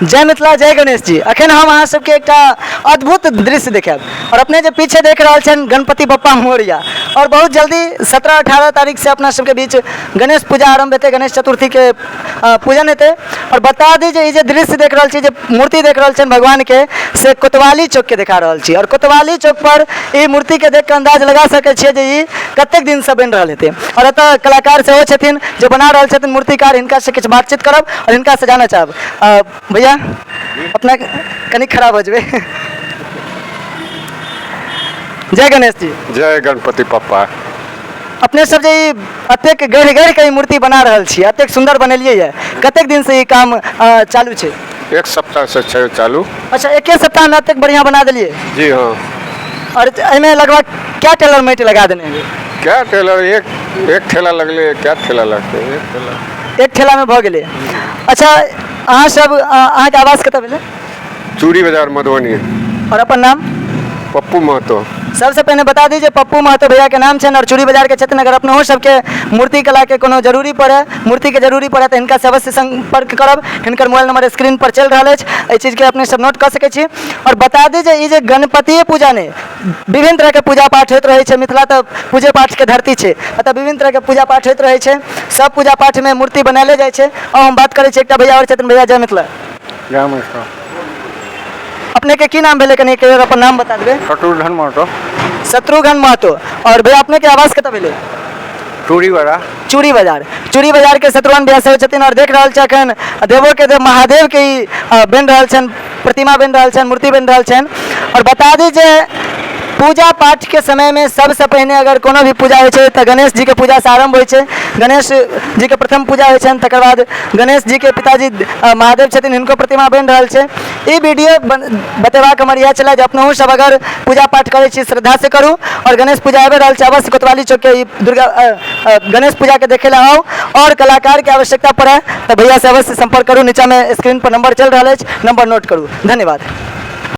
जय मिथिला, जय गणेश जी। अखन हम अहाँ सबके एकटा अद्भुत दृश्य देखायब और अपने जे पीछे देख रहल छनि गणपति बप्पा मोरिया। और बहुत जल्दी 17-18 तारीख से अपना सबके बीच गणेश पूजा आरंभ हेतै, गणेश चतुर्थी के पूजन हेतै। और बता दी जे ई जे दृश्य देख रहल छी, जे मूर्ति देख रहल छनि भगवान के, से कोतवाली चौक के देखा रहल छी। और कोतवाली चौक पर ई मूर्ति के देख के अंदाज लगा सकै छियै जे ई कतेक दिन से बनि रहल हेतै। और एतऽ कलाकार सेहो छथिन जे बना रहल छथिन मूर्तिकार, हिनका से किछु बातचीत करब और हिनका से जानऽ चाहब। भैया, अपना कनि खड़ा भऽ जेबै। जय गणेश जी। जय गणपति पप्पा। अपने सब जे ई एतेक गढ़ि गढ़ि के ई मूर्ति बना रहल छी, एतेक सुन्दर बनेलियै यऽ, कतेक दिन से ई काम चालू छै? एक सप्ताह से छै चालू। अच्छा, एके सप्ताह में एतेक बढ़िया बना देलियै? जी हाँ। और एहिमे लगभग क्या टेलर माटि लगा देने हेबै? क्या टेलर, एक एक ठेला लगले। क्या ठेला लगते? एक ठेला। एक ठेला में भऽ गेलै। अच्छा, अहाँ सब अहाँके आवास कतऽ भेलै? चूड़ी बाजार, मधुबनी। और अपन नाम? पप्पू महतो। सबसे पहिने बता दी जे पप्पू महतो भैया के नाम छनि और चूड़ी बाजार के छथिन। अगर अपनहु सबके मूर्ति कला के कोनो जरूरी पड़े, मूर्ति के जरूरी पड़े, तऽ हिनका से अवश्य संपर्क करब। हिनकर मोबाइल नंबर स्क्रीन पर चलि रहल अछि, एहि चीज के अपने सब नोट कऽ सकै छी। और बता दी जे ई जे गणपतिये पूजा नहि, विभिन्न तरहके पूजा पाठ होइत रहै छै। मिथिला तऽ पूजे पाठके धरती छै, एतऽ विभिन्न तरहके पूजा पाठ होइत रहै छै। सब पूजा पाठमे मूर्ति बनायले जाइ छै। और हम बात करै छी, एकटा भैया आओर छथिन। भैया, जय मिथिला। जय मिथिला। अपने के की नाम भेलै? कनि एक बेर अपन नाम बता देबै। शत्रुघ्न महतो। शत्रुघ्न महतो। और भैया, अपने के आवास कतऽ भेलै? चूड़ी बाजार। चूड़ी बाजार। चूड़ी बाजार के शत्रुघ्न भैया सेहो छथिन। और देख रहल छै अखन देवो के देव महादेव के ई बनि रहल छनि, प्रतिमा बनि रहल छनि, मूर्ति बनि रहल छनि। और बता दी जे पूजा पाठ के समय में सबसे पहिने अगर कोनो भी पूजा होइ छै तऽ गणेश जी के पूजा से आरंभ होइ छै। गणेश जी के प्रथम पूजा होइ छनि, तकर बाद गणेश जी के पिताजी महादेव छथिन, हिनको प्रतिमा बनि रहल छै। ई वीडियो बतेबाक हमर इएह छलै जे अपनहु सब अगर पूजा पाठ करै छी, श्रद्धा से करू। और गणेश पूजा आबि रहल छै, अवश्य कोतवाली चौक के ई दुर्गा गणेश पूजा के देखे ला आउ। और कलाकार के आवश्यकता पड़े तऽ भैया से अवश्य संपर्क करू। नीचा में स्क्रीन पर नंबर चलि रहल अछि, नंबर नोट करू। धन्यवाद।